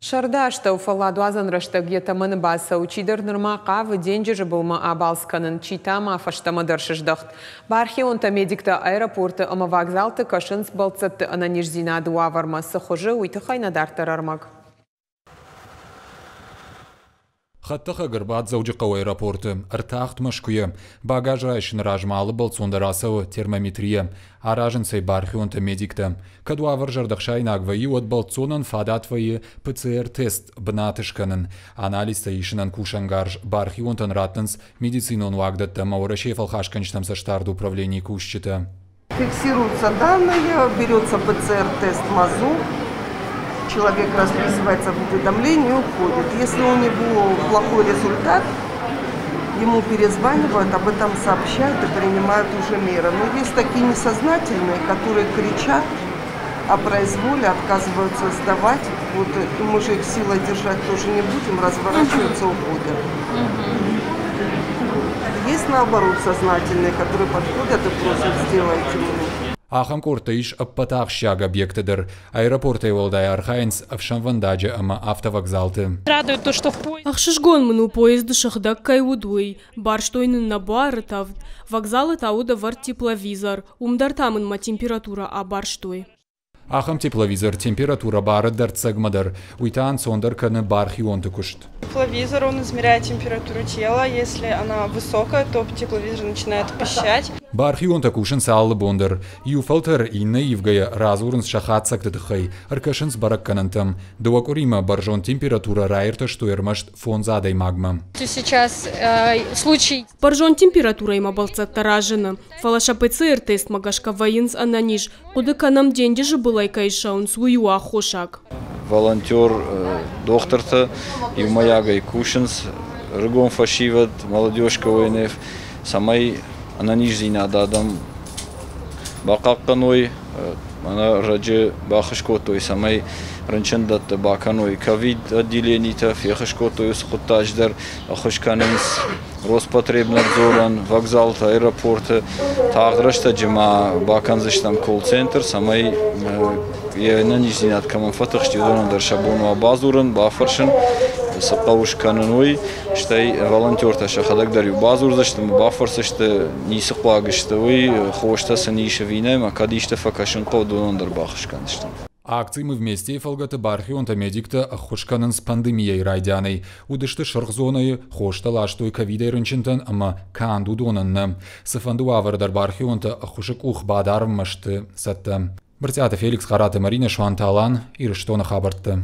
Сӕрды астӕу фӕлладуадзӕн рӕстӕг йӕ тӕмӕны бацӕуы. Чидӕр нырма хъавы денджызы былмӕ абалц кӕнын, чи та ма фӕстӕмӕ дӕр сыздӕхт. Бархионтӕ-медиктӕ аэропорты ӕмӕ вокзалты кӕсынц бӕлццӕтты ӕнӕниздзинады уавӕрмӕ. Цы хуызы, уый тыххӕй нӕ дарддӕр ӕрмӕг. Хӕдтӕхӕг ӕрбадт Дзӕуджыхъӕуы аэропорты, ӕртахт Мӕскуыйӕ. Багаж райсыны размӕ алы бӕлццон дӕр ацӕуы термометрийӕ. Аразынц ӕй бархионтӕ-медиктӕ. Кӕд уавӕр зӕрдӕхсаинаг вӕййы, уӕд бӕлццонӕн фадат вӕййы ПЦР-тест бынаты скӕнын. Анализтӕ исынӕн кусӕнгарз бархионтӕн раттынц медицинон уагдӕттӕ ӕмӕ Уӕрӕсейы фӕлхасгӕнджытӕм цӕстдарды управленийы кусджытӕ. Фиксируются данные, берется ПЦР-тест МАЗУ, человек расписывается в уведомлении и уходит. Если у него плохой результат, ему перезванивают, об этом сообщают и принимают уже меры. Но есть такие несознательные, которые кричат о произволе, отказываются сдавать. Вот, и мы же их силой держать тоже не будем, разворачиваются, уходят. Есть наоборот сознательные, которые подходят и просят сделайте мне. Ахӕм къордтӕ ис ӕппӕт ахсджиаг объектты дӕр. Аэропортӕй уӕлдай архайынц ӕфсӕнвӕндаджы ӕмӕ автовокзалты. Ӕхсызгон мын у, поезды сыгъдӕг кӕй уыд, уый. Барстой нын нӕ буары тӕвд. Вокзалы та уыд ӕвӕрд тепловизор. Уым дӕр та мын мӕ температурӕ абарстой. Ахӕм тепловизор температурӕ бары дӕрддзӕгмӕ дӕр, уый та ӕнцондӕр кӕны бархионты куыст. Тепловизор, он измеряет температуру тела. Если она высокая, то тепловизор начинает пищать. Бархионтӕ кусынц алы бон дӕр. Иу фӕлтӕр иннӕ ивгӕйӕ радзурынц сӕ хатдзӕгты тыххӕй, ӕркӕсынц бӕрӕггӕнӕнтӕм. Дыууӕ къуыримӕ бӕрзонд температурӕ раиртӕстой ӕрмӕст фондз адӕймагмӕ. Бӕрзонд температурӕимӕ бӕлццӕттӕ разыны, фӕлӕ сӕ ПЦР-тестмӕ гӕсгӕ вӕййынц ӕнӕниз. Хъуыды кӕнӕм, денджызы былӕй кӕй ссӕуынц, уый у аххосаг. Волонтер дохтыртӕ иумӕйагӕй кусынц ӕрыгон фӕсивӕд, молодежь КВНФ, цӕмӕй ӕнӕниздзинад адӕм бахъахъхъӕной. Мӕнӕ ӕрӕджы баххуыс кодтой, цӕмӕй рынчындӕтты бакӕной ковид-отделенитӕ, феххуыс кодтой уыцы хъуыддаджы дӕр, ӕххуыс кӕнынц Роспотребнадзорӕн, вокзалты, аэропорты. Тагъд рӕстӕджы ма бакӕндзыстӕм колл-центр, цӕмӕй йе нӕниздзинад кӕмӕн фӕтыхсти, уыдонӕн дӕр сӕ бон уа бадзурын, бафӕрсын, цы хъӕуы скӕнын, уый. Стӕй волонтертӕ сӕхӕдӕг дӕр-иу бадзурдзысты ӕмӕ бафӕрсдзысты, ницы хъуаг сты, уый, хостӕ сын ис ӕви нӕ, ӕмӕ кӕд исты фӕкӕсын хъӕуы, уыдонӕн дӕр баххуыс кӕндзыстӕм. Акци «Мы вместе» фӕлгӕты бархионтӕ-медиктӕ ӕххуыс кӕнынц пандемийӕйы райдианӕй. Уыдысты сырх зонӕйы, хостӕ ластой ковидӕй рынчынтӕн ӕмӕ канд уыдонӕн нӕ. Цыфӕнды уавӕры дӕр бархионтӕ ӕххуысы къух бадарынмӕ сты цӕттӕ. Брытъиаты Феликс, Хъараты Маринӕ, Суанты Алан, Ирыстоны хабӕрттӕ.